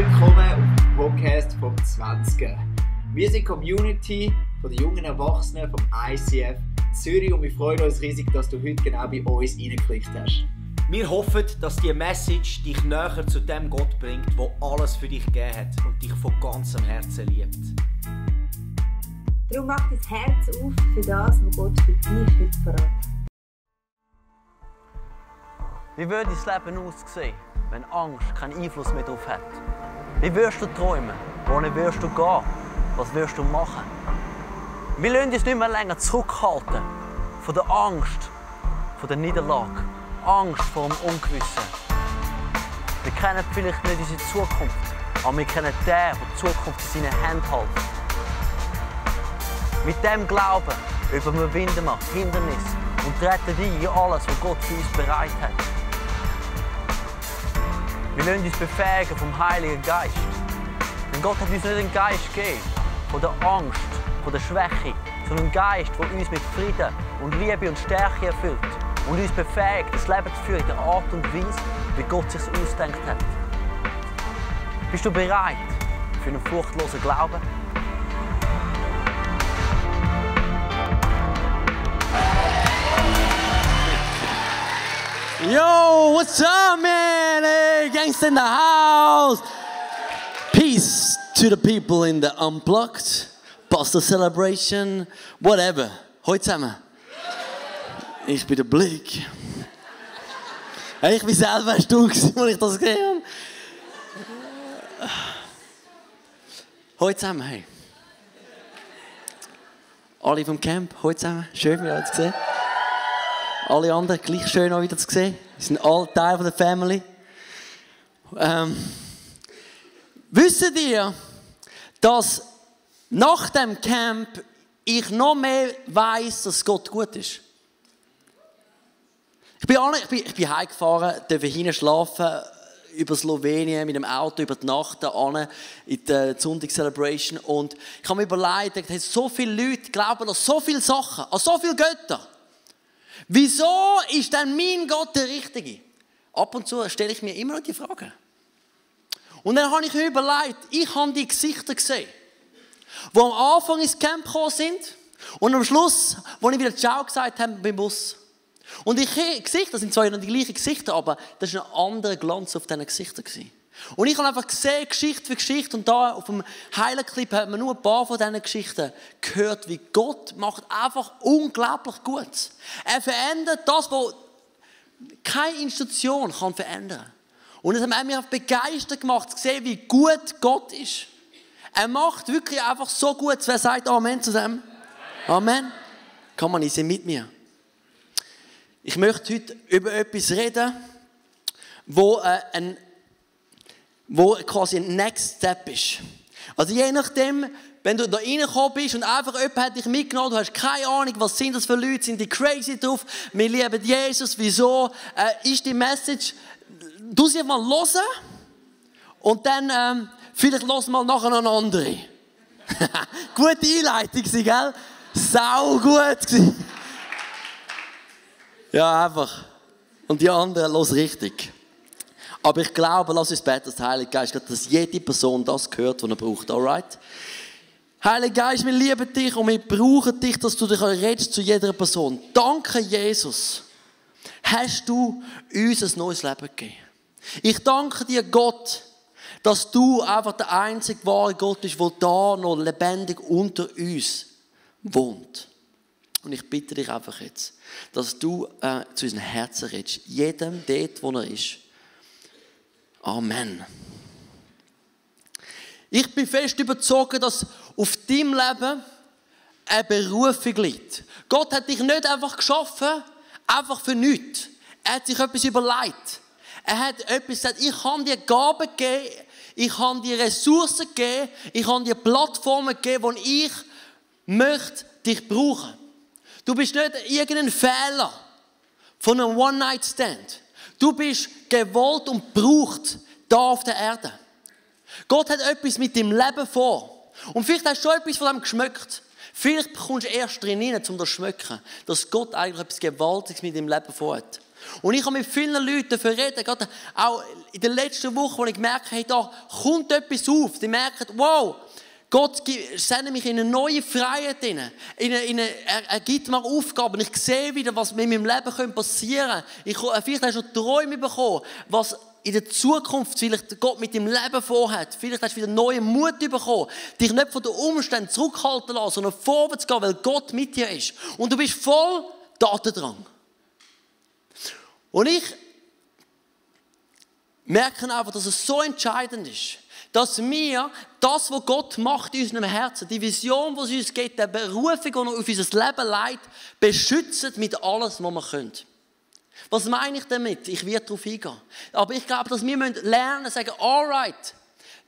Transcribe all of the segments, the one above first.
willkommen auf dem Podcast vom 20. Wir sind die Community von den jungen Erwachsenen vom ICF Zürich und wir freuen uns riesig, dass du heute genau bei uns reingeklickt hast. Wir hoffen, dass diese Message dich näher zu dem Gott bringt, der alles für dich gegeben hat und dich von ganzem Herzen liebt. Darum mach dein Herz auf für das, was Gott für dich heute verraten. Wie würde dein Leben aussehen, wenn Angst keinen Einfluss mehr darauf hat? Wie wirst du träumen? Wohin wirst du gehen? Was wirst du machen? Wir lassen uns nicht mehr länger zurückhalten von der Angst, von der Niederlage, Angst vor dem Ungewissen. Wir kennen vielleicht nicht unsere Zukunft, aber wir kennen den, der die Zukunft in seinen Händen hält. Mit dem Glauben überwinden wir Hindernisse und treten ein in alles, was Gott für uns bereit hat. Wir lassen uns befähigen vom Heiligen Geist. Denn Gott hat uns nicht einen Geist gegeben von der Angst, von der Schwäche, sondern einen Geist, der uns mit Frieden und Liebe und Stärke erfüllt und uns befähigt, das Leben zu führen in der Art und Weise, wie Gott es sich ausgedacht hat. Bist du bereit für einen furchtlosen Glauben? Yo, what's up, man? Hey, gangsta in the house. Peace to the people in the Unplugged, Pastor Celebration, whatever. Heute zusammen. Ich bin der Blick. Hey, ich bin selber stumm, als ich das gesehen habe. Heute zusammen, hey. Alle vom Camp, heute zusammen. Schön, wieder zu sehen. Alle anderen gleich schön auch wieder zu sehen. Wir sind alle Teil der Family. Wisst ihr, dass nach dem Camp ich noch mehr weiss, dass Gott gut ist? Ich bin heimgefahren, durfte hinten schlafen, über Slowenien mit dem Auto über die Nacht in die Sonntag-Celebration. Und ich habe mir überlegt, so viele Leute glauben an so viele Sachen, an so viele Götter. Wieso ist denn mein Gott der Richtige? Ab und zu stelle ich mir immer noch die Frage. Und dann habe ich mir überlegt, ich habe die Gesichter gesehen, die am Anfang ins Camp gekommen sind und am Schluss, wo ich wieder Ciao gesagt habe beim Bus. Und die Gesichter sind zwar die gleichen Gesichter, aber das war ein anderer Glanz auf diesen Gesichtern. Und ich habe einfach gesehen, Geschichte für Geschichte, und da auf dem Heilenclip hat man nur ein paar von diesen Geschichten gehört, wie Gott macht einfach unglaublich gut. Er verändert das, was keine Institution kann verändern. Und es hat mich begeistert gemacht, zu sehen, wie gut Gott ist. Er macht wirklich einfach so gut. Wer sagt Amen zu dem? Amen. Kann man nicht sehen mit mir. Ich möchte heute über etwas reden, wo quasi ein Next Step ist. Also je nachdem, wenn du da reingekommen bist und einfach jemand hat dich mitgenommen, du hast keine Ahnung, was sind das für Leute, sind die crazy drauf, wir lieben Jesus, wieso, ist die Message, du sie mal hören und dann vielleicht hören mal nachher noch eine andere. Gute Einleitung, gell? Sau gut. Ja, einfach. Und die anderen hören richtig. Aber ich glaube, lass uns beten, dass der Heilige Geist, dass jede Person das hört, was er braucht. Alright? Heiliger Geist, wir lieben dich und wir brauchen dich, dass du dich redest zu jeder Person. Danke, Jesus, hast du uns ein neues Leben gegeben. Ich danke dir, Gott, dass du einfach der einzige wahre Gott bist, der da noch lebendig unter uns wohnt. Und ich bitte dich einfach jetzt, dass du zu unseren Herzen redest. Jedem dort, wo er ist. Amen. Ich bin fest überzeugt, dass auf deinem Leben eine Berufung liegt. Gott hat dich nicht einfach geschaffen, einfach für nichts. Er hat sich etwas überlegt. Er hat etwas gesagt, ich habe dir Gaben gegeben, ich habe dir Ressourcen gegeben, ich habe dir Plattformen gegeben, wo ich möchte dich brauchen. Du bist nicht irgendein Fehler von einem One-Night-Stand. Du bist gewollt und gebraucht da auf der Erde. Gott hat etwas mit deinem Leben vor. Und vielleicht hast du schon etwas von dem geschmeckt. Vielleicht kommst du erst drin rein, um das zu schmecken, dass Gott eigentlich etwas Gewaltiges mit deinem Leben vorhat. Und ich habe mit vielen Leuten dafür reden, gerade auch in den letzten Wochen, wo ich gemerkt habe, hey, da kommt etwas auf. Die merken, wow, Gott sendet mich in eine neue Freiheit hinein. Er gibt mir Aufgaben. Ich sehe wieder, was mit meinem Leben passieren könnte. Vielleicht hast du Träume bekommen, was in der Zukunft vielleicht Gott mit dem Leben vorhat. Vielleicht hast du wieder neuen Mut bekommen, dich nicht von den Umständen zurückhalten lassen, sondern vorwärts gehen, weil Gott mit dir ist. Und du bist voll Tatendrang. Und ich merke einfach, dass es so entscheidend ist, dass wir das, was Gott macht in unserem Herzen, die Vision, die es uns gibt, die Berufung, die er auf unser Leben leitet, beschützen mit alles, was wir können. Was meine ich damit? Ich werde darauf eingehen. Aber ich glaube, dass wir lernen müssen, sagen, alright,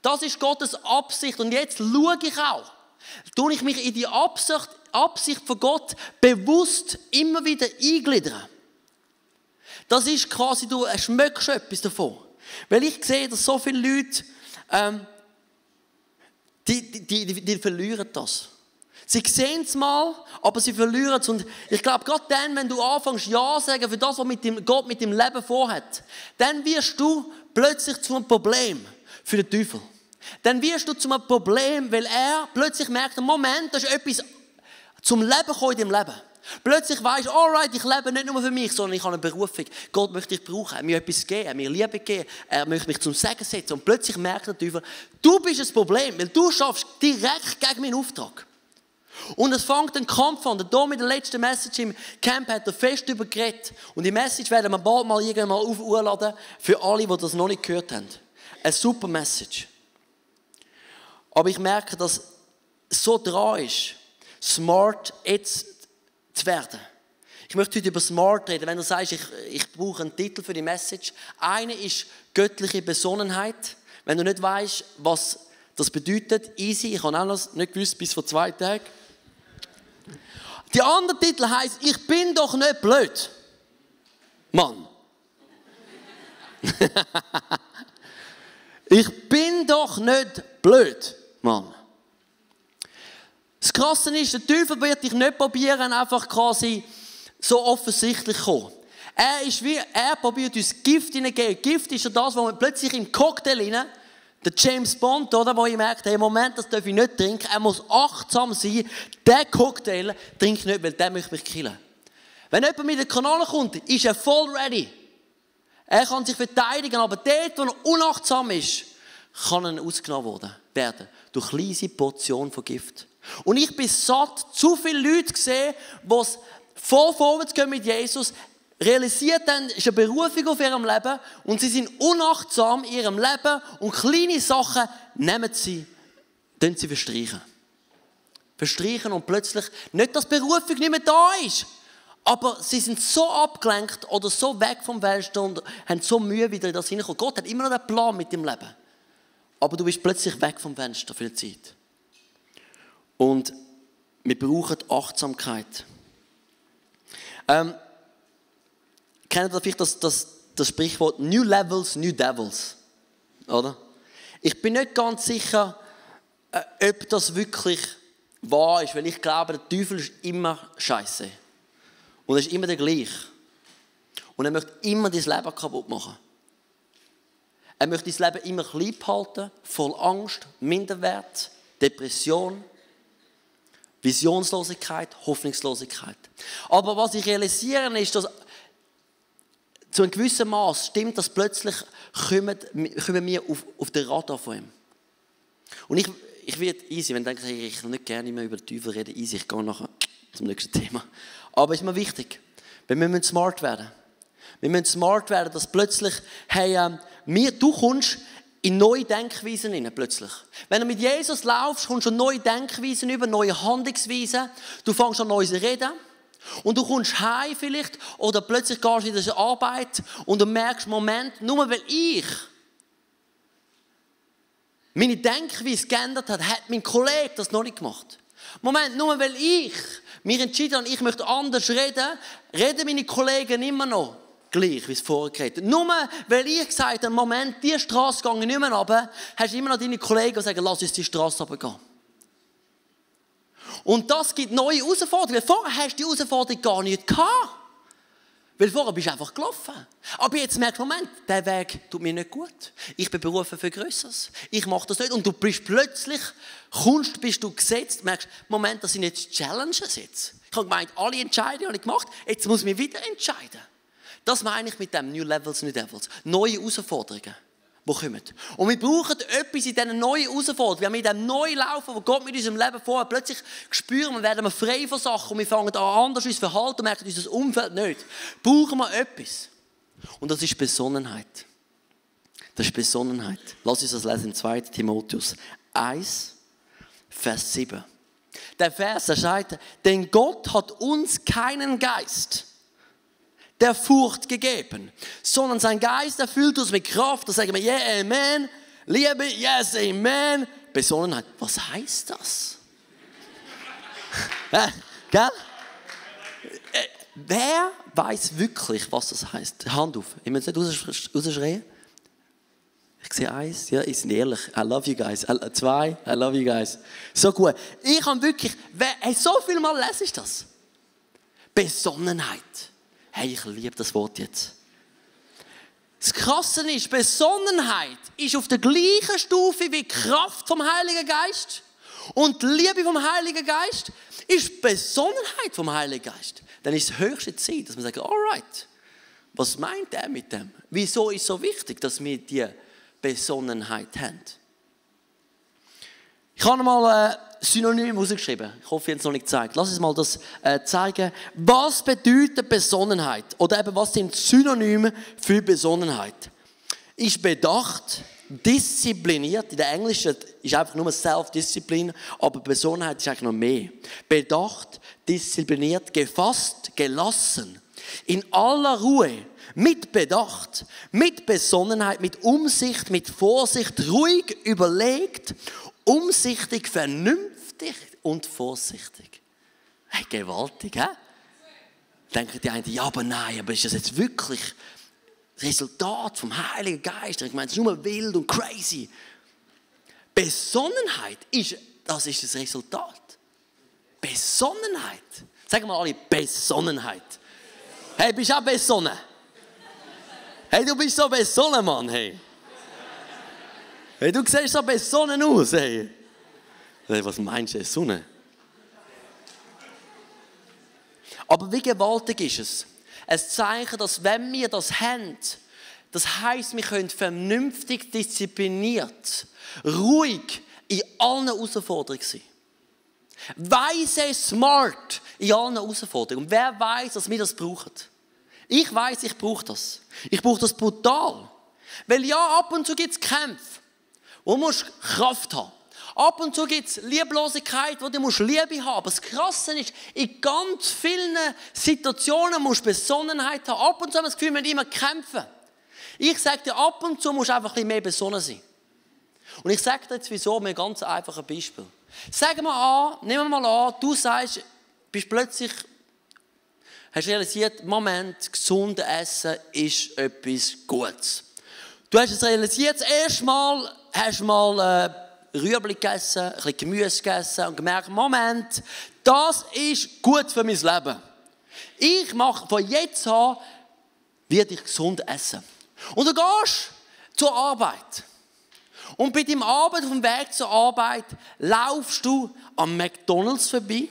das ist Gottes Absicht und jetzt schaue ich auch. Tue ich mich in die Absicht von Gott bewusst immer wieder eingliedern. Das ist quasi, du schmeckst etwas davon. Weil ich sehe, dass so viele Leute, die verlieren das. Sie sehen es mal, aber sie verlieren es. Und ich glaube, gerade dann, wenn du anfängst, Ja zu sagen für das, was Gott mit dem Leben vorhat, dann wirst du plötzlich zu einem Problem für den Teufel. Dann wirst du zu einem Problem, weil er plötzlich merkt, Moment, da ist etwas zum Leben gekommen in deinem Leben. Plötzlich weisst du, alright, ich lebe nicht nur für mich, sondern ich habe eine Berufung. Gott möchte dich brauchen, er hat mir etwas geben, er hat mir Liebe geben, er möchte mich zum Segen setzen. Und plötzlich merkt der Teufel, du bist das Problem, weil du schaffst direkt gegen meinen Auftrag. Und es fängt ein Kampf an. Der mit der letzten Message im Camp hat er fest darüber geredet. Und die Message werden wir bald mal irgendwann mal aufladen für alle, die das noch nicht gehört haben. Eine super Message. Aber ich merke, dass es so dran ist, smart jetzt zu werden. Ich möchte heute über smart reden. Wenn du sagst, ich brauche einen Titel für die Message. Eine ist göttliche Besonnenheit. Wenn du nicht weißt, was das bedeutet, easy. Ich habe auch noch nicht gewusst, bis vor 2 Tagen. Der andere Titel heisst, ich bin doch nicht blöd. Mann. Ich bin doch nicht blöd, Mann. Das Krasse ist, der Teufel wird dich nicht probieren, einfach quasi so offensichtlich zu kommen. Er probiert uns Gift hineinzugeben. Gift ist ja das, was man plötzlich im Cocktail hinein, der James Bond, oder, wo ich merke, hey, Moment, das darf ich nicht trinken. Er muss achtsam sein. Der Cocktail trinke ich nicht, weil der möchte mich killen. Wenn jemand mit den Kanälen kommt, ist er voll ready. Er kann sich verteidigen, aber dort, wo er unachtsam ist, kann er ausgenommen werden. Durch kleine Portionen von Gift. Und ich bin satt, zu viele Leute gesehen, die es voll vorwärts gehen mit Jesus, realisiert dann, es ist eine Berufung auf ihrem Leben und sie sind unachtsam in ihrem Leben und kleine Sachen nehmen sie verstreichen. Verstreichen und plötzlich, nicht, dass die Berufung nicht mehr da ist, aber sie sind so abgelenkt oder so weg vom Fenster und haben so Mühe, wieder in das hineinkommen. Gott hat immer noch einen Plan mit dem Leben. Aber du bist plötzlich weg vom Fenster für die Zeit. Und wir brauchen Achtsamkeit. Kennt ihr vielleicht das Sprichwort New Levels, New Devils? Oder? Ich bin nicht ganz sicher, ob das wirklich wahr ist, weil ich glaube, der Teufel ist immer scheiße. Und er ist immer der gleiche. Und er möchte immer dein Leben kaputt machen. Er möchte dein Leben immer klein behalten, voll Angst, Minderwert, Depression, Visionslosigkeit, Hoffnungslosigkeit. Aber was ich realisiere, ist, dass zu einem gewissen Maß stimmt, dass plötzlich kommen wir auf den Radar von ihm. Und ich werde easy, wenn du denkst, hey, ich will nicht gerne mehr über den Teufel reden, easy, ich gehe nachher zum nächsten Thema. Aber es ist mir wichtig, weil wir müssen smart werden. Wir müssen smart werden, dass plötzlich, hey, du kommst in neue Denkweisen hinein, plötzlich. Wenn du mit Jesus laufst, kommst du neue Denkweisen über, neue Handlungsweisen. Du fängst an Neues reden. Und du kommst heim vielleicht oder plötzlich gehst du in die Arbeit und du merkst, Moment, nur weil ich meine Denkweise geändert habe, hat mein Kollege das noch nicht gemacht. Moment, nur weil ich mich entschieden habe, ich möchte anders reden meine Kollegen immer noch gleich, wie es vorher geredet hat. Nur weil ich gesagt habe, Moment, diese Straße gehe ich nicht mehr runter, hast du immer noch deine Kollegen, die sagen, lass uns die Straße runtergehen. Und das gibt neue Herausforderungen. Vorher hast du die Herausforderung gar nicht gehabt. Weil vorher bist du einfach gelaufen. Aber jetzt merkst du, Moment, der Weg tut mir nicht gut. Ich bin berufen für Größeres. Ich mache das nicht. Und du bist plötzlich, bist du gesetzt, merkst, Moment, das sind jetzt Challenges jetzt. Ich habe gemeint, alle Entscheidungen habe ich gemacht, jetzt muss ich mich wieder entscheiden. Das meine ich mit dem New Levels, New Devils. Neue Herausforderungen, die kommen. Und wir brauchen etwas in diesen neuen Herausforderungen. Wenn wir in dem neuen Laufen, wo Gott mit unserem Leben vorhat, plötzlich spüren wir, werden wir frei von Sachen und wir fangen an, anders uns zu verhalten und merken unser Umfeld nicht. Brauchen wir etwas. Und das ist Besonnenheit. Das ist Besonnenheit. Lass uns das lesen in 2. Timotheus 1, Vers 7. Der Vers, der sagt, denn Gott hat uns keinen Geist der Furcht gegeben, sondern sein Geist erfüllt uns mit Kraft. Da sagen wir, yeah, amen, Liebe, yes, amen, Besonnenheit. Was heißt das? Gell? Wer weiß wirklich, was das heißt? Hand auf. Ich muss nicht rausschreien. Ich sehe 1, ja, ich bin ehrlich. I love you guys. 2, I love you guys. So gut. Ich habe wirklich, so viel Mal lese ich das. Besonnenheit. Hey, ich liebe das Wort jetzt. Das Krasse ist, Besonnenheit ist auf der gleichen Stufe wie die Kraft vom Heiligen Geist. Und die Liebe vom Heiligen Geist ist Besonnenheit vom Heiligen Geist. Dann ist es höchste Zeit, dass wir sagen, alright, was meint er mit dem? Wieso ist es so wichtig, dass wir die Besonnenheit haben? Ich habe mal Synonym rausgeschrieben. Ich hoffe, ich habe es noch nicht gezeigt. Lass uns mal das zeigen. Was bedeutet Besonnenheit? Oder eben, was sind Synonyme für Besonnenheit? Ist bedacht, diszipliniert. In der Englischen ist einfach nur Self-Disziplin, aber Besonnenheit ist eigentlich noch mehr. Bedacht, diszipliniert, gefasst, gelassen. In aller Ruhe, mit Bedacht, mit Besonnenheit, mit Umsicht, mit Vorsicht, ruhig überlegt, umsichtig, vernünftig und vorsichtig. Hey, gewaltig, hä? Denken die einen, ja, aber nein, aber ist das jetzt wirklich das Resultat vom Heiligen Geist? Ich meine, es ist nur wild und crazy. Besonnenheit, das ist das Resultat. Besonnenheit. Sagen wir alle, Besonnenheit. Hey, bist du auch besonnen? Hey, du bist so besonnen, Mann, hey. Hey, du siehst so besonnen aus, hey. Hey, was meinst du, Sonne? Aber wie gewaltig ist es? Es zeigt, dass wenn wir das haben, das heisst, wir können vernünftig, diszipliniert, ruhig in allen Herausforderungen sein. Weise, smart in allen Herausforderungen. Und wer weiß, dass wir das brauchen? Ich weiß, ich brauche das. Ich brauche das brutal. Weil ja, ab und zu gibt es Kämpfe, wo du Kraft haben musst. Ab und zu gibt es Lieblosigkeit, wo du Liebe haben musst. Aber das Krasse ist, in ganz vielen Situationen musst du Besonnenheit haben. Ab und zu haben wir das Gefühl, wir müssen immer kämpfen. Ich sage dir, ab und zu musst du einfach ein bisschen mehr besonnen sein. Und ich sage dir jetzt wieso, mit einem ganz einfachen Beispiel. Sagen wir an, nehmen wir mal an, du sagst, bist plötzlich, hast realisiert, Moment, gesundes Essen ist etwas Gutes. Du hast es realisiert, das erste Mal hast du mal Rüebli gegessen, ein bisschen Gemüse gegessen und gemerkt, Moment, das ist gut für mein Leben. Ich mache von jetzt an, werde ich gesund essen. Und du gehst zur Arbeit. Und bei deinem Arbeit, auf dem Weg zur Arbeit, laufst du am McDonald's vorbei,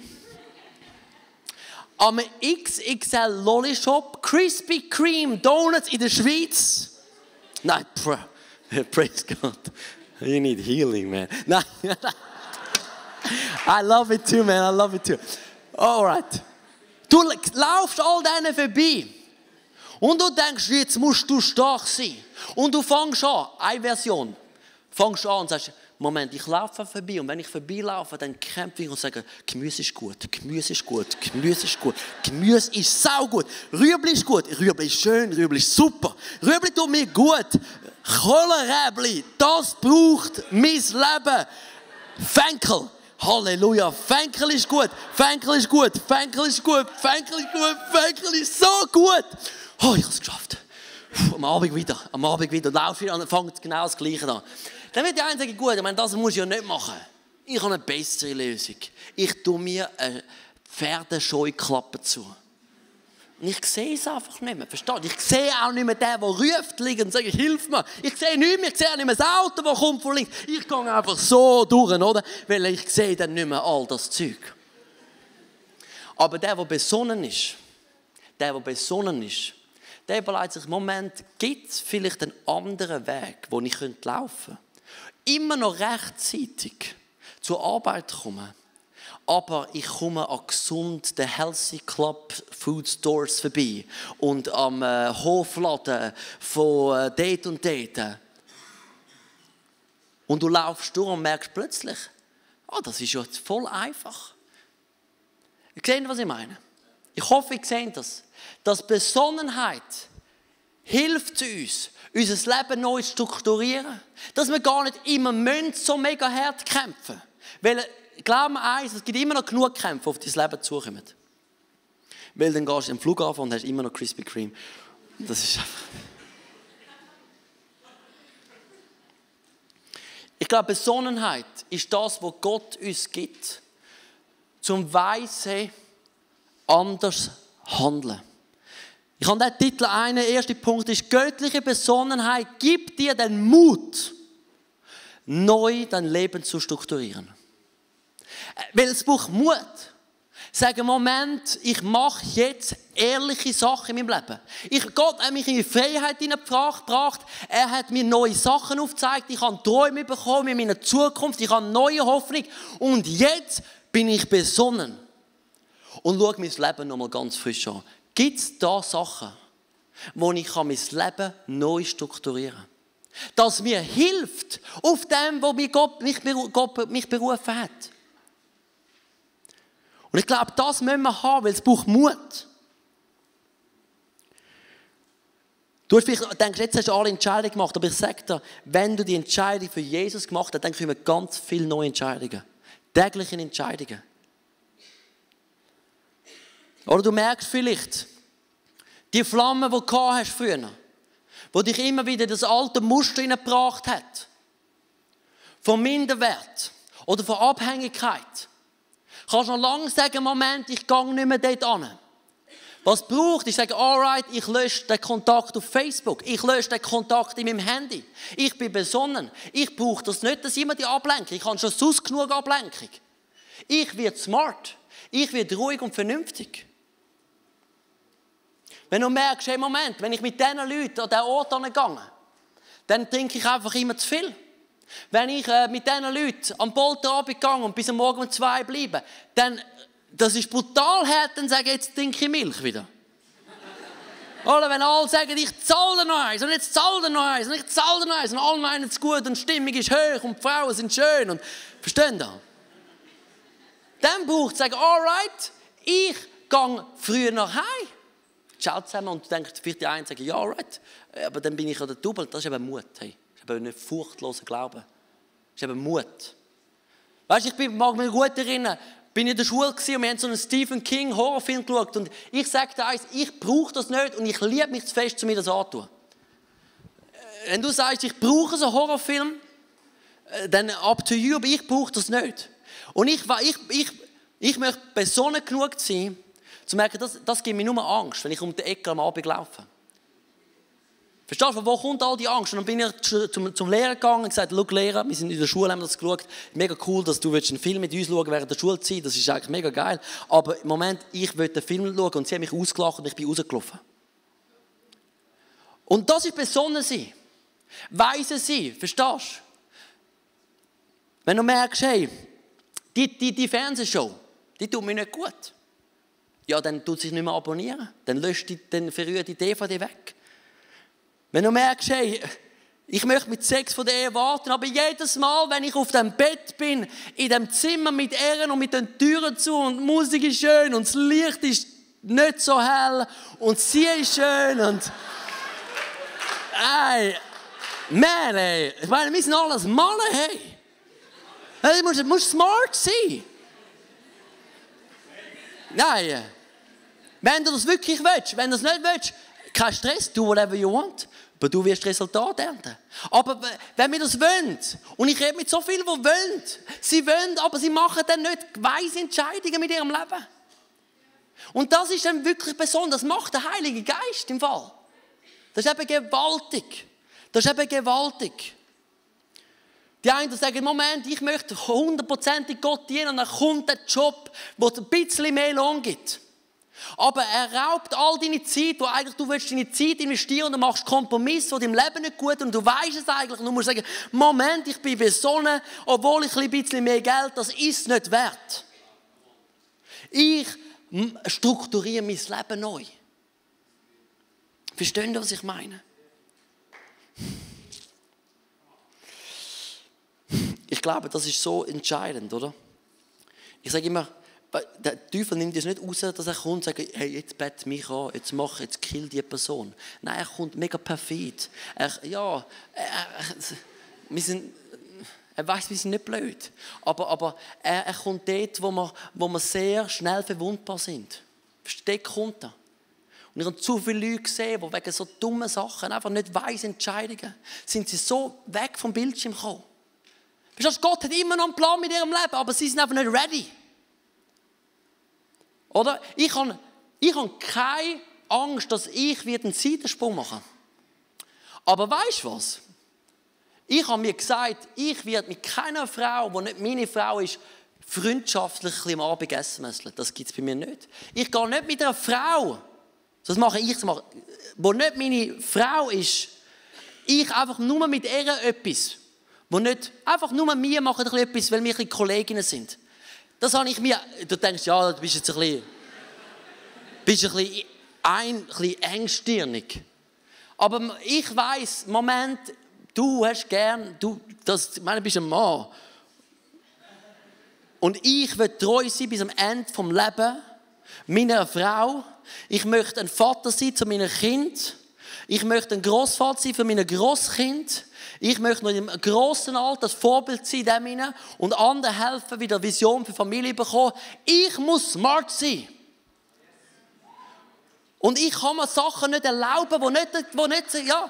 am XXL Lolli Shop, Krispy Kreme Donuts in der Schweiz. Nein, praise God. You need healing, man. Nein. I love it too, man. I love it too. Alright. Du laufst all denen vorbei. Und du denkst, jetzt musst du stark sein. Und du fängst an, eine Version. Fängst an und sagst, Moment, ich laufe vorbei und wenn ich vorbeilaufe, dann kämpfe ich und sage, Gemüse ist gut, Gemüse ist gut, Gemüse ist gut, Gemüse ist saugut, Rüebli ist gut, Rüebli ist schön, Rüebli ist super, Rüebli tut mir gut, Kohlrabi, das braucht mein Leben, Fenkel, Halleluja, Fenkel ist gut, Fenkel ist gut, Fenkel ist gut, Fenkel ist gut, Fenkel ist so gut. Oh, ich habe es geschafft. Am Abend wieder, laufe ich an und fange genau das Gleiche an. Dann wird die eine sagen, gut, ich meine, das muss ich ja nicht machen. Ich habe eine bessere Lösung. Ich tue mir eine Pferdescheuklappe zu. Und ich sehe es einfach nicht mehr. Versteht? Ich sehe auch nicht mehr den, der ruft, liegt und sagt, hilf mir. Ich sehe nicht mehr, ich sehe auch nicht mehr das Auto, das kommt von links. Ich gehe einfach so durch, oder? Weil ich sehe dann nicht mehr all das Zeug. Aber der besonnen ist, der überlegt sich, Moment, gibt es vielleicht einen anderen Weg, wo ich laufen könnte? Immer noch rechtzeitig zur Arbeit kommen. Aber ich komme an gesund den Healthy Club Food Stores vorbei und am Hofladen von dort und dort. Und du laufst durch und merkst plötzlich, das ist ja voll einfach. Ihr seht, was ich meine? Ich hoffe, ihr seht das. Dass Besonnenheit hilft uns, unser Leben neu zu strukturieren. Dass wir gar nicht immer so mega hart kämpfen. Weil, glaub mir eins, es gibt immer noch genug Kämpfe, die auf dein Leben zukommen. Weil dann gehst du am Flughafen und hast immer noch Krispy Kreme. Das ist einfach... Ich glaube, Besonnenheit ist das, was Gott uns gibt, zum weise anders handeln. Ich habe diesen Titel, der erste Punkt ist, göttliche Besonnenheit gibt dir den Mut, neu dein Leben zu strukturieren. Weil es braucht Mut. Sagen, Moment, ich mache jetzt ehrliche Sachen in meinem Leben. Gott hat mich in die Freiheit hineingebracht. Er hat mir neue Sachen aufgezeigt. Ich habe Träume bekommen in meiner Zukunft. Ich habe neue Hoffnung. Und jetzt bin ich besonnen. Und schaue mein Leben nochmal ganz frisch an. Gibt es da Sachen, wo ich mein Leben neu strukturieren kann? Das mir hilft, auf dem, wo Gott mich berufen hat. Und ich glaube, das müssen wir haben, weil es braucht Mut. Du denkst, jetzt hast du alle Entscheidungen gemacht, aber ich sage dir, wenn du die Entscheidung für Jesus gemacht hast, dann kommen ganz viele neue Entscheidungen. Tägliche Entscheidungen. Oder du merkst vielleicht, die Flamme, die du hast früher, die dich immer wieder das alte Muster hineingebracht hat, von Minderwert oder von Abhängigkeit, kannst du noch lange sagen, Moment, ich gehe nicht mehr dort hin. Was braucht? Ich sage, alright, ich lösche den Kontakt auf Facebook, ich lösche den Kontakt in meinem Handy. Ich bin besonnen. Ich brauche das nicht, dass immer die Ablenkung. Ich habe schon sonst genug Ablenkung. Ich werde smart. Ich werde ruhig und vernünftig. Wenn du merkst, hey Moment, wenn ich mit diesen Leuten an diesen Ort gehe, dann trinke ich einfach immer zu viel. Wenn ich mit diesen Leuten am Polterabend gehe und bis am Morgen um 2 bleibe, dann, das ist brutal hart, dann sage ich, jetzt trinke ich Milch wieder. Oder wenn alle sagen, ich zahle noch eins und jetzt zahle noch eins und ich zahle noch eins und alle meinen es gut und die Stimmung ist hoch und die Frauen sind schön. Und, verstehen Sie? Dann braucht es sagen, alright, ich gehe früher nach Hause. Schaut zusammen und du denkst, vielleicht die einen sagen, ja, alright, aber dann bin ich an der Double. Das ist eben Mut. Hey. Das ist eben nicht furchtloser Glauben. Das ist eben Mut. Weißt du, mag mich gut erinnern, bin in der Schule und wir haben so einen Stephen King Horrorfilm geschaut und ich sage dir eins, ich brauche das nicht und ich liebe mich zu fest, mir das anzutun. Wenn du sagst, ich brauche so einen Horrorfilm, dann up to you, aber ich brauche das nicht. Und ich möchte besonnen genug sein, zu merken, das gibt mir nur Angst, wenn ich um die Ecke am Abend laufe. Verstehst du, wo kommt all die Angst? Und dann bin ich zum Lehrer gegangen und gesagt, schau Lehrer, wir sind in der Schule, haben das geschaut, mega cool, dass du einen Film mit uns schauen während der Schulzeit, das ist eigentlich mega geil. Aber im Moment, ich will den Film schauen und sie haben mich ausgelacht und ich bin rausgelaufen. Und das ist besonnen sein. Weise sein, verstehst du? Wenn du merkst, hey, die Fernsehshow, die tut mir nicht gut. Ja, dann tut sich nicht mehr abonnieren. Dann verrührt die DVD weg. Wenn du merkst, hey, ich möchte mit Sex von der Ehe warten, aber jedes Mal, wenn ich auf dem Bett bin, in dem Zimmer mit Ehren und mit den Türen zu und die Musik ist schön und das Licht ist nicht so hell und sie ist schön und... Ey, man, ey. Ich meine, wir sind alles Männer, hey. Du musst smart sein. Nein. Wenn du das wirklich willst, wenn du das nicht willst, kein Stress, do whatever you want. Aber du wirst Resultat ernten. Aber wenn wir das wollen, und ich rede mit so vielen, die wollen, sie wollen, aber sie machen dann nicht weise Entscheidungen mit ihrem Leben. Und das ist dann wirklich besonders. Das macht der Heilige Geist im Fall. Das ist eben gewaltig. Das ist eben gewaltig. Die einen sagen, Moment, ich möchte 100% Gott dienen und dann kommt der Job, wo es ein bisschen mehr Lohn gibt. Aber er raubt all deine Zeit, wo eigentlich du willst deine Zeit investieren und du machst Kompromisse, die deinem Leben nicht gut und du weißt es eigentlich und du musst sagen, Moment, ich bin besonnen, obwohl ich ein bisschen mehr Geld, das ist nicht wert. Ich strukturiere mein Leben neu. Verstehen Sie, was ich meine? Ich glaube, das ist so entscheidend, oder? Ich sage immer, der Teufel nimmt es nicht raus, dass er kommt und sagt, hey, jetzt bett mich an, jetzt kill die Person. Nein, er kommt mega perfid. Er weiß, wir sind nicht blöd. Aber er kommt dort, wo wir sehr schnell verwundbar sind. Dort kommt er. Und ich habe zu viele Leute gesehen, die wegen so dummen Sachen einfach nicht weise Entscheidungen sind sie so weg vom Bildschirm gekommen. Verstehst du, Gott hat immer noch einen Plan mit ihrem Leben, aber sie sind einfach nicht ready. Oder? Ich habe keine Angst, dass ich einen Seitensprung machen werde. Aber weißt du was? Ich habe mir gesagt, ich werde mit keiner Frau, die nicht meine Frau ist, freundschaftlich am Abend essen müssen. Das gibt es bei mir nicht. Ich gehe nicht mit einer Frau, das mache ich, die nicht meine Frau ist, ich einfach nur mit ihr etwas. Wo nicht einfach nur wir machen etwas, weil wir Kolleginnen sind. Das habe ich mir, du denkst, ja, du bist jetzt ein bisschen engstirnig. Aber ich weiss, Moment, du hast gern, du bist ein Mann. Und ich will treu sein bis am Ende des Lebens meiner Frau. Ich möchte ein Vater sein zu meinem Kind. Ich möchte ein Grossvater sein für meine Grosskind. Ich möchte noch im grossen Alter das Vorbild sein dem und anderen helfen, wieder eine Vision für Familie zu bekommen. Ich muss smart sein. Und ich kann mir Sachen nicht erlauben, die nicht ja.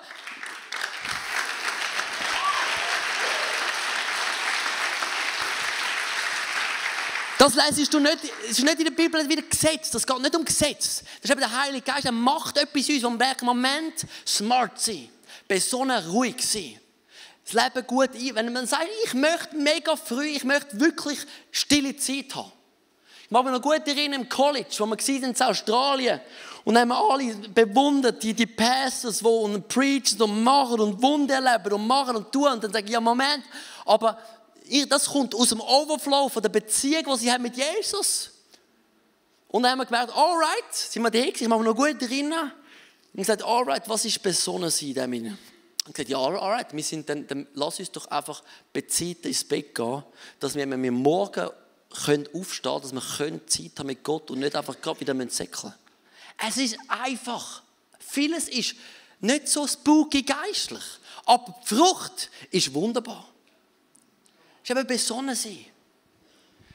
Das lesest du nicht, es ist nicht in der Bibel wieder Gesetz, das geht nicht um Gesetz. Das ist eben der Heilige Geist, er macht etwas in uns, wo wir merken, Moment, smart sein, besonnen, ruhig sein. Das Leben gut ein. Wenn man sagt, ich möchte mega früh, ich möchte wirklich stille Zeit haben. Ich mag mich noch gut erinnern im College, wo wir waren in Australien und haben alle bewundert, die Pastors, die preachen und machen und Wunder erleben und machen und tun. Und dann sage ich, ja Moment, aber das kommt aus dem Overflow von der Beziehung, die sie haben mit Jesus. Und dann haben wir gemerkt, alright, sind wir da, ich mag mich noch gut erinnern. Und gesagt, alright, was ist besonnen sein in dem? Und gesagt, ja, alright, dann lass uns doch einfach bezahlt ins Bett gehen, dass wir, wenn wir morgen aufstehen können, dass wir Zeit haben mit Gott und nicht einfach gerade wieder säckeln. Es ist einfach. Vieles ist nicht so spooky geistlich, aber die Frucht ist wunderbar. Es ist eben besonnen sein.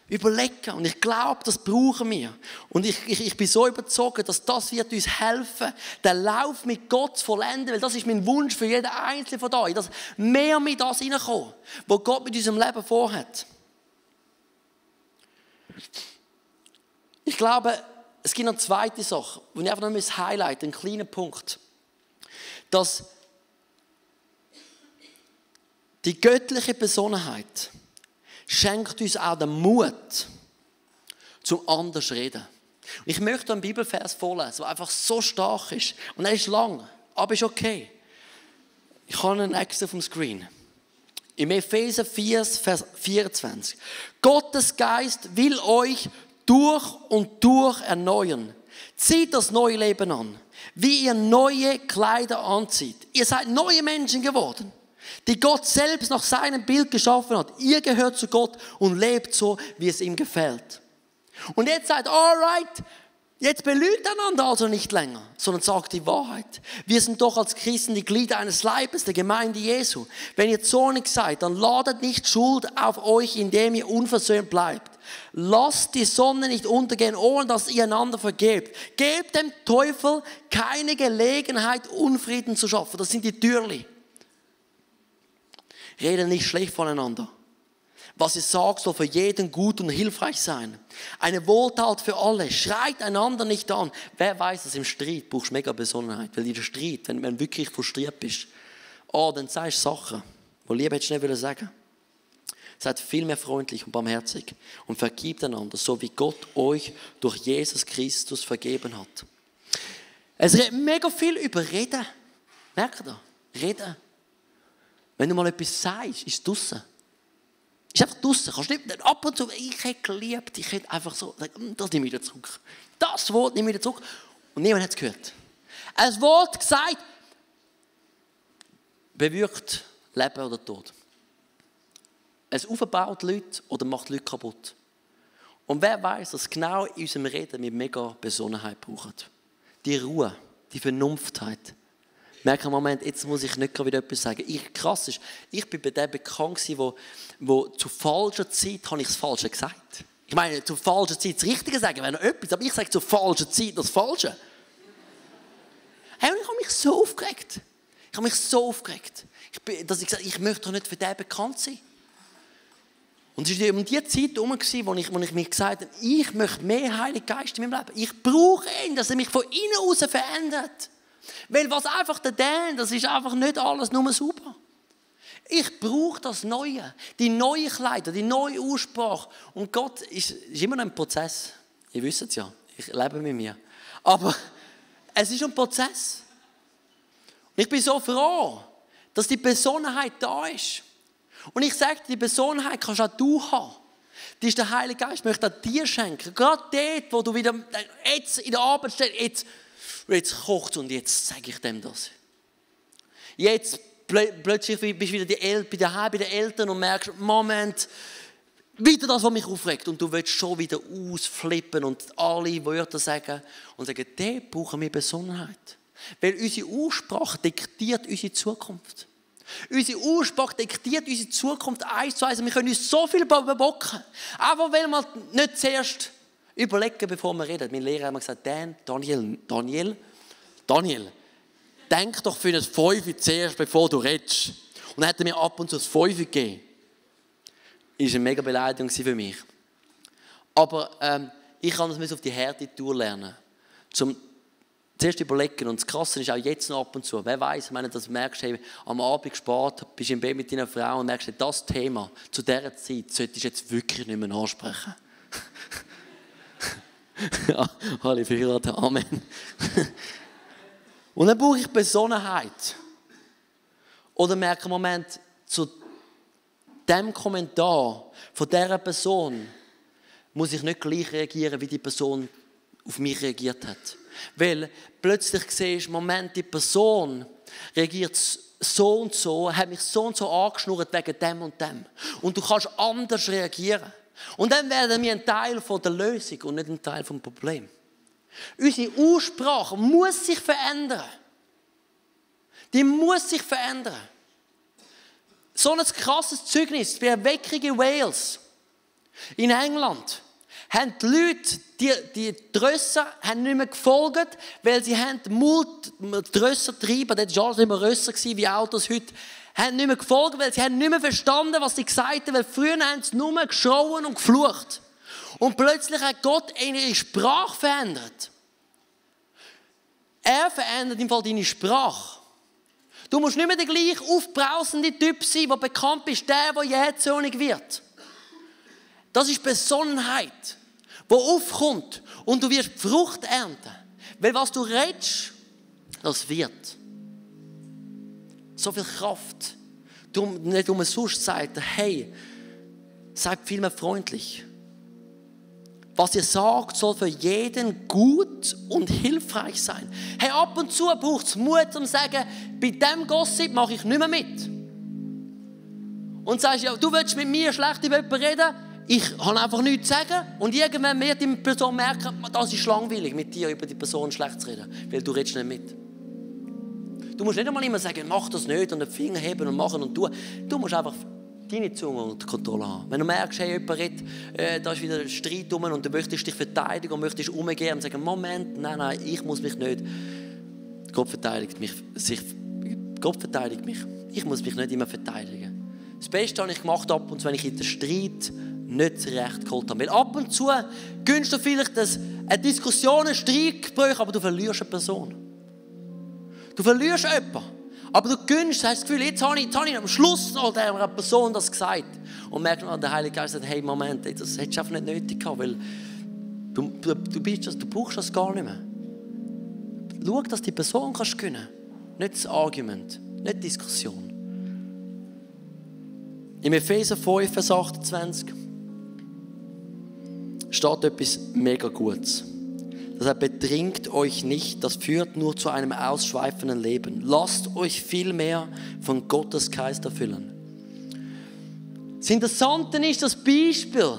Überlegen. Und ich glaube, das brauchen wir. Und ich bin so überzeugt, dass das wird uns helfen, den Lauf mit Gott zu vollenden. Weil das ist mein Wunsch für jeden Einzelnen von euch, dass mehr mit das hineinkommt, was Gott mit unserem Leben vorhat. Ich glaube, es gibt noch eine zweite Sache, die ich einfach noch highlighten, einen kleinen Punkt. Dass die göttliche Besonnenheit schenkt uns auch den Mut, zum anders zu reden. Und ich möchte einen Bibelvers vorlesen, der einfach so stark ist. Und er ist lang, aber ist okay. Ich habe einen extra vom Screen. Im Epheser 4, Vers 24. Gottes Geist will euch durch und durch erneuern. Zieht das neue Leben an, wie ihr neue Kleider anzieht. Ihr seid neue Menschen geworden, die Gott selbst nach seinem Bild geschaffen hat. Ihr gehört zu Gott und lebt so, wie es ihm gefällt. Und jetzt sagt, alright, jetzt belügt einander also nicht länger, sondern sagt die Wahrheit. Wir sind doch als Christen die Glieder eines Leibes, der Gemeinde Jesu. Wenn ihr zornig seid, dann ladet nicht Schuld auf euch, indem ihr unversöhnt bleibt. Lasst die Sonne nicht untergehen, ohne dass ihr einander vergebt. Gebt dem Teufel keine Gelegenheit, Unfrieden zu schaffen. Das sind die Türli. Redet nicht schlecht voneinander. Was ihr sagt, soll für jeden gut und hilfreich sein. Eine Wohltat für alle. Schreit einander nicht an. Wer weiß, dass im Streit brauchst du mega Besonnenheit. Weil in der Streit, wenn du wirklich frustriert bist, dann sagst du Sachen, die Liebe hättest du nicht sagen. Seid vielmehr freundlich und barmherzig und vergibt einander, so wie Gott euch durch Jesus Christus vergeben hat. Es redet mega viel über Reden. Merkt ihr? Reden. Wenn du mal etwas sagst, ist es draussen. Ist einfach draussen. Kannst nicht ab und zu, ich hätte geliebt, ich hätte einfach so, das nehme ich wieder zurück. Das Wort nehme ich wieder zurück. Und niemand hat es gehört. Ein Wort gesagt, bewirkt Leben oder Tod. Es aufbaut Leute oder macht Leute kaputt. Und wer weiß, dass genau in unserem Reden wir mega Besonnenheit brauchen. Die Ruhe, die Vernunftheit. Merke, Moment, jetzt muss ich nicht gerade wieder etwas sagen. Krass ist, ich bin bei dem bekannt gewesen, wo zu falscher Zeit habe ich das Falsche gesagt. Ich meine, zur falschen Zeit das Richtige sagen, wäre noch etwas, aber ich sage zur falschen Zeit das Falsche. Hey, und ich habe mich so aufgeregt. Dass ich gesagt habe, ich möchte doch nicht für den bekannt sein. Und es war um die Zeit herum, wo ich mir gesagt habe, ich möchte mehr Heiligen Geist in meinem Leben. Ich brauche ihn, dass er mich von innen aus verändert. Weil was einfach das ist einfach nicht alles nur super. Ich brauche das Neue, die neue Kleider, die neue Aussprache. Und Gott ist immer noch ein Prozess. Ihr wisst es ja, ich lebe mit mir. Aber es ist ein Prozess. Und ich bin so froh, dass die Besonnenheit da ist. Und ich sage dir, die Besonnenheit kannst auch du haben. Die ist der Heilige Geist, möchte auch dir schenken. Gerade dort, wo du wieder jetzt in der Arbeit stehst, jetzt kocht es und jetzt sage ich dem das. Jetzt plötzlich bist du wieder daheim bei den Eltern und merkst, Moment, wieder das, was mich aufregt. Und du willst schon wieder ausflippen und alle Wörter sagen und sagen, dort brauchen wir Besonnenheit. Weil unsere Aussprache diktiert unsere Zukunft. Unsere Aussprache diktiert unsere Zukunft 1:1. Wir können uns so viel überbocken. Einfach weil wir nicht zuerst überlegen, bevor wir reden. Mein Lehrer hat mir gesagt, Daniel, denk doch für das 5 zuerst, bevor du redest. Und dann hat er mir ab und zu das 5 gegeben. Das war eine mega Beleidigung für mich. Aber ich kann das auf die Härte lernen. Zuerst überlegen. Und das Krasse ist auch jetzt noch ab und zu. Wer weiß, dass du merkst, hey, am Abend gespart, bist im Bett mit deiner Frau und merkst, das Thema zu dieser Zeit solltest du jetzt wirklich nicht mehr ansprechen. Ja, Halleluja, Amen. Und dann brauche ich Besonnenheit. Oder merke, Moment, zu dem Kommentar von dieser Person muss ich nicht gleich reagieren, wie die Person auf mich reagiert hat. Weil plötzlich siehst du, Moment, die Person reagiert so und so, hat mich so und so angeschnurrt wegen dem und dem. Und du kannst anders reagieren. Und dann werden wir ein Teil von der Lösung und nicht ein Teil vom Problem. Unsere Aussprache muss sich verändern. Die muss sich verändern. So ein krasses Zeugnis bei Erweckung in Wales, in England, haben die Leute, die Trösser, haben nicht mehr gefolgt, weil sie Trösser treiben, das war alles immer Rösser wie Autos heute, haben nicht mehr gefolgt, weil sie haben nicht mehr verstanden, was sie gesagt haben, weil früher haben sie nur geschrauen und geflucht. Und plötzlich hat Gott ihre Sprache verändert. Er verändert im Fall deine Sprache. Du musst nicht mehr der gleich aufbrausende Typ sein, der bekannt ist, der jähzornig wird. Das ist Besonnenheit, die aufkommt und du wirst Frucht ernten. Weil was du redest, das wird. So viel Kraft. Nicht umsonst sagt er, hey, seid vielmehr freundlich. Was ihr sagt, soll für jeden gut und hilfreich sein. Hey, ab und zu braucht es Mut, um zu sagen, bei diesem Gossip mache ich nicht mehr mit. Und sagst, ja, du willst mit mir schlecht über jemanden reden, ich habe einfach nichts zu sagen. Und irgendwann wird die Person merken, das ist langweilig, mit dir über die Person schlecht zu reden, weil du redest nicht mit. Du musst nicht einmal immer sagen, mach das nicht und den Finger heben und machen und tun. Du musst einfach deine Zunge unter Kontrolle haben. Wenn du merkst, hey, jemand redet, da ist wieder ein Streit rum und du möchtest dich verteidigen und möchtest umgehen und sagen, Moment, nein, ich muss mich nicht. Gott verteidigt mich. Ich muss mich nicht immer verteidigen. Das Beste habe ich gemacht ab und zu, wenn ich in den Streit nicht zurecht geholt habe. Weil ab und zu gönnst du vielleicht eine Diskussion, ein Streitgespräch, aber du verlierst eine Person. Du verlierst jemanden. Aber du gönnst, hast das Gefühl, jetzt habe ich am Schluss noch der Person das gesagt. Und merkst dann, der Heilige Geist sagt, hey, Moment, das hättest du einfach nicht nötig gehabt, weil du brauchst das gar nicht mehr. Schau, dass die Person kannst gewinnen. Nicht das Argument, nicht die Diskussion. Im Epheser 5, Vers 28 steht etwas mega Gutes. Das heißt, betrinkt euch nicht, das führt nur zu einem ausschweifenden Leben. Lasst euch vielmehr von Gottes Geist erfüllen. Das Interessante ist das Beispiel.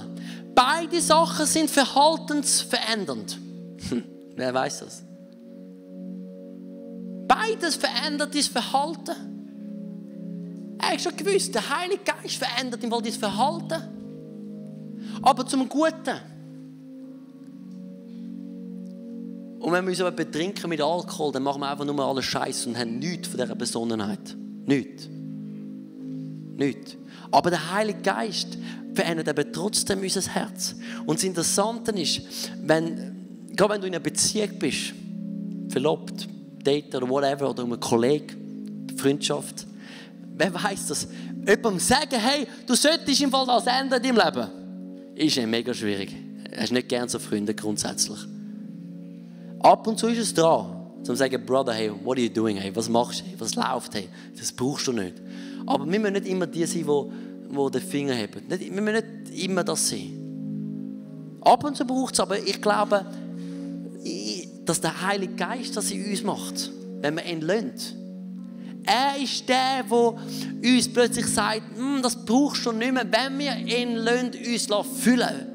Beide Sachen sind verhaltensverändernd. Wer weiß das? Beides verändert dein Verhalten. Er hat schon gewusst, der Heilige Geist verändert im Fall dein Verhalten. Aber zum Guten. Und wenn wir uns aber betrinken mit Alkohol, dann machen wir einfach nur alles Scheiße und haben nichts von dieser Besonnenheit. Nichts. Aber der Heilige Geist verändert eben trotzdem unser Herz. Und das Interessante ist, gerade wenn du in einer Beziehung bist, verlobt, Date oder whatever, oder einem Kollegen, Freundschaft, wer weiß das? Jemandem sagen, hey, du solltest im Fall das ändern in deinem Leben, ist mega schwierig. Du hast nicht gerne so Freunde grundsätzlich. Ab und zu ist es dran, zu sagen, Brother, hey, what are you doing? Hey, was machst du? Hey, was läuft? Hey, das brauchst du nicht. Aber wir müssen nicht immer die sein, die den Finger heben. Wir müssen nicht immer das sein. Ab und zu braucht es, aber ich glaube, dass der Heilige Geist das in uns macht, wenn wir ihn lassen. Er ist der, der uns plötzlich sagt, das brauchst du nicht mehr, wenn wir ihn lassen, uns füllen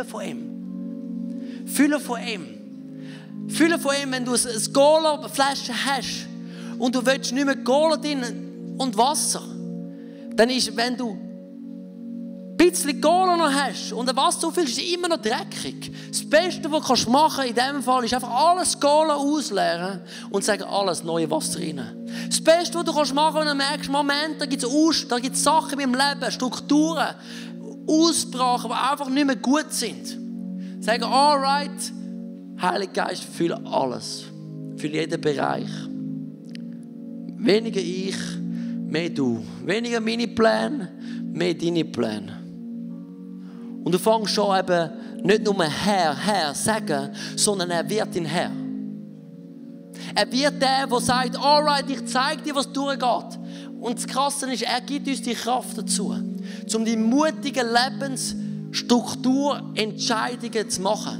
von ihm. Füllen von ihm. Füllen von ihm, wenn du eine Cola-Flasche hast und du willst nicht mehr Cola drin und Wasser, dann ist, wenn du ein bisschen Cola noch hast und ein Wasser auffüllst, ist es immer noch dreckig. Das Beste, was du machen kannst in diesem Fall, ist einfach alles Cola ausleeren und sagen, alles neue Wasser rein. Das Beste, was du machen kannst, wenn du merkst, Moment, da gibt es Sachen in meinem Leben, Strukturen, Ausbrachen, die einfach nicht mehr gut sind. Sagen, alright, Heiliger Geist, fülle alles. Fülle jeden Bereich. Weniger ich, mehr du. Weniger meine Pläne, mehr deine Pläne. Und du fängst schon eben nicht nur Herr sagen, sondern er wird dein Herr. Er wird der sagt, alright, ich zeige dir, was durchgeht. Und das Krasse ist, er gibt uns die Kraft dazu, um die mutigen Lebensstrukturentscheidungen zu machen.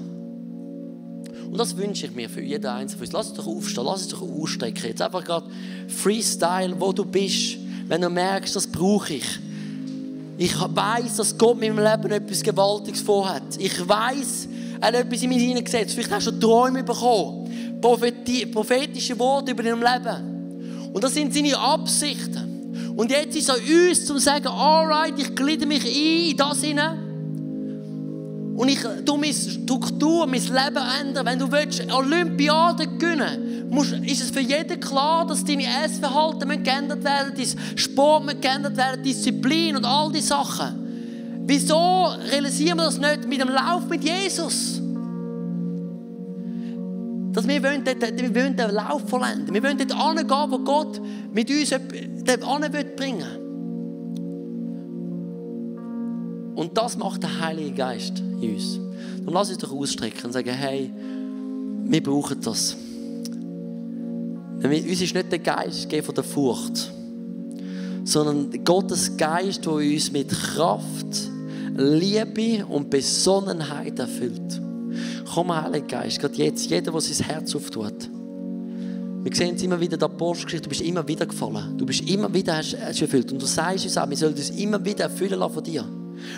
Und das wünsche ich mir für jeden Einzelnen von uns. Lass uns doch aufstehen, lass uns doch ausstrecken. Jetzt einfach gerade Freestyle, wo du bist. Wenn du merkst, das brauche ich. Ich weiss, dass Gott mit meinem Leben etwas Gewaltiges vorhat. Ich weiss, er hat etwas in mich hineingesetzt. Vielleicht hast du Träume bekommen. Prophetische Worte über dein Leben. Und das sind seine Absichten. Und jetzt ist es an uns, zu sagen, alright, ich gliedere mich in das hinein. Und ich tue meine Struktur, mein Leben ändern. Wenn du willst, Olympiaden gewinnen willst, ist es für jeden klar, dass deine Essverhalten geändert werden, dein Sport geändert werden, Disziplin und all diese Sachen. Wieso realisieren wir das nicht mit dem Lauf mit Jesus? Dass wir wollen den Lauf vollenden. Wir wollen dort hingehen, wo Gott mit uns dort bringen will. Und das macht der Heilige Geist in uns. Und lass uns doch ausstrecken und sagen, hey, wir brauchen das. Uns ist nicht der Geist von der Furcht, sondern Gottes Geist, der uns mit Kraft, Liebe und Besonnenheit erfüllt. Komm, Heiliger Geist, gerade jetzt, jeder, der sein Herz auftut. Wir sehen es immer wieder in der Apostelgeschichte, du bist immer wieder gefallen. Du bist immer wieder hast erfüllt. Und du sagst uns auch, wir sollen uns immer wieder erfüllen lassen von dir.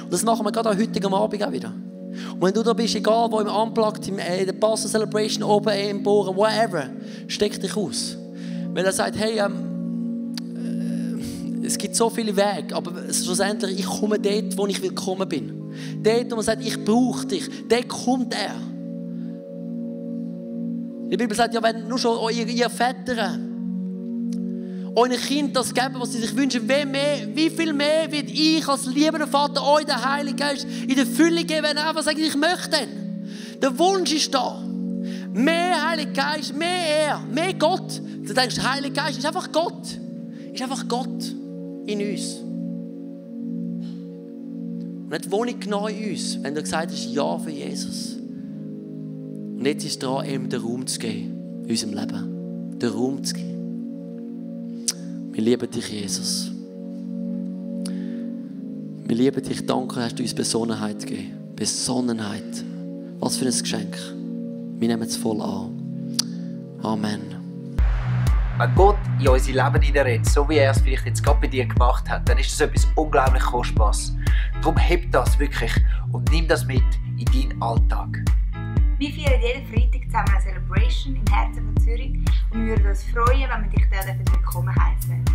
Und das machen wir gerade am heutigen Abend auch wieder. Und wenn du da bist, egal wo, im Unplugged, in der Pastor Celebration, oben im Bohren, whatever, steck dich aus. Weil er sagt, hey, es gibt so viele Wege, aber schlussendlich, ich komme dort, wo ich willkommen bin. Dort, wo man sagt, ich brauche dich, dort kommt er. Die Bibel sagt ja, wenn nur schon ihr Väter euren Kindern das geben, was sie sich wünschen. Wie viel mehr wird ich als liebender Vater euch den Heiligen Geist in der Fülle geben, wenn ihr einfach sagt, ich möchte den. Der Wunsch ist da. Mehr Heiliger Geist, mehr er, mehr Gott. Du denkst, Heiliger Geist ist einfach Gott. Ist einfach Gott in uns. Und nicht Wohnung genau in uns, wenn du gesagt hast, ja für Jesus. Und jetzt ist es dran, ihm den Raum zu geben in unserem Leben. Den Raum zu geben. Wir lieben dich, Jesus. Wir lieben dich. Danke, hast du uns Besonnenheit gegeben. Besonnenheit. Was für ein Geschenk. Wir nehmen es voll an. Amen. Wenn Gott in unser Leben hineinredet, so wie er es vielleicht jetzt gerade bei dir gemacht hat, dann ist das etwas unglaublich Kostbares. Darum heb das wirklich und nimm das mit in deinen Alltag. Wir feiern jeden Freitag zusammen eine Celebration im Herzen von Zürich und wir würden uns freuen, wenn wir dich dort willkommen heißen.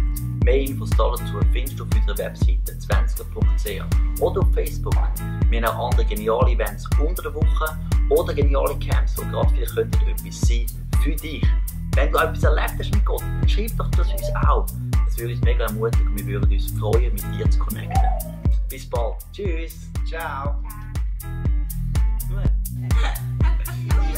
Mehr Infos dazu findest du auf unserer Webseite 20er.ch oder auf Facebook. Wir haben auch andere geniale Events unter der Woche oder geniale Camps, die gerade vielleicht etwas sein für dich. Wenn du etwas erlebt hast mit Gott, dann schreib doch das uns auch. Das würde uns mega ermutigen und wir würden uns freuen, mit dir zu connecten. Bis bald. Tschüss. Ciao. Ciao.